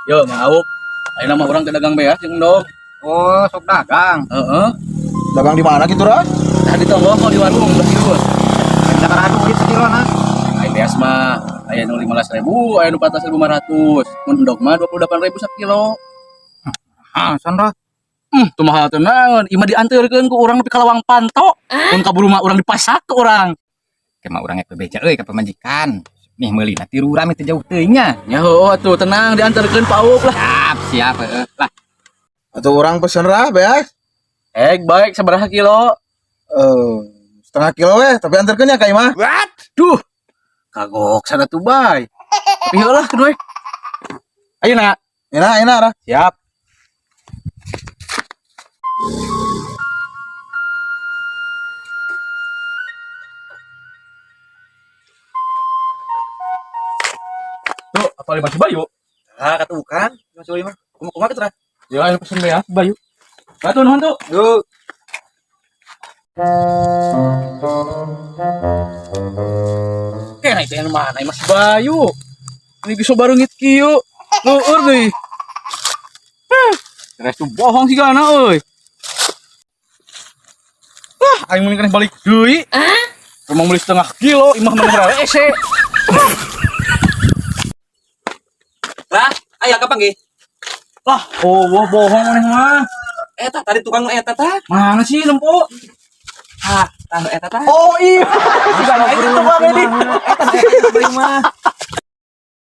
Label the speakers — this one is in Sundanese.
Speaker 1: Yo, Mang Auk. Ayeuna mah urang teh dagang beas jeung endog.
Speaker 2: Oh, sok dagang.
Speaker 1: Heeh.
Speaker 3: Dagang di mana gitu, Ra?
Speaker 1: Nah, di tonggoh kok di warung belah kieu.
Speaker 2: Sabaraha duit sekilo na?
Speaker 1: Ai beas mah aya nu 15.000, aya nu 14.500. Mun endog mah 28.000 sakilo.
Speaker 2: Ah, son Ra.
Speaker 1: Tuh mahal teh naon? Imah dianteurkeun ku urang nepi ka Lawang Panto. Mun kaburu mah urang dipasak ku urang.
Speaker 2: Ke mah urang ek bebeja euy ka pamajikan. Nih meuli na tiru rame teu jauh teuing nya.
Speaker 1: Ya heuh atuh tenang diantarkeun Pak Auk lah.
Speaker 2: Siap, siap heeh. Lah,
Speaker 3: Atau orang pesen, Ra, beas?
Speaker 1: Eh, baik sabaraha kilo?
Speaker 3: Eh, setengah kilo weh, tapi antarkeun ya ka imah.
Speaker 1: Duh. Kagok sana tuh bay. Tapi heuh lah keun we. Ayo nak.
Speaker 3: Enak, enak, Ra.
Speaker 1: Siap. Tuh, apa lima si Bayu?
Speaker 4: Ah, kata bukan. Mas Bayu mah. Kumaha kumaha kitu, Ra?
Speaker 1: Ya, ayo pesen beas Bayu. Batu nuhun tuh.
Speaker 4: Yuk.
Speaker 1: Oke, nah itu yang mana? Mas Bayu. Ini bisa barengit kieu. Leur deui. Terus tuh bohong sih gana euy. Wah, aing mending keneh balik deui. Rumah beli setengah kilo, imah maneh rese.
Speaker 4: Lah, aya kapan ge?
Speaker 1: Lah, oh, wah bohong maneh mah.
Speaker 4: Eta tadi tukang nu eta tah.
Speaker 1: Mana sih nempo?
Speaker 4: Ah, tah nu eta tah.
Speaker 1: Oh iya, si gana itu tukang ini.
Speaker 4: Eta nu eta Bayu mah.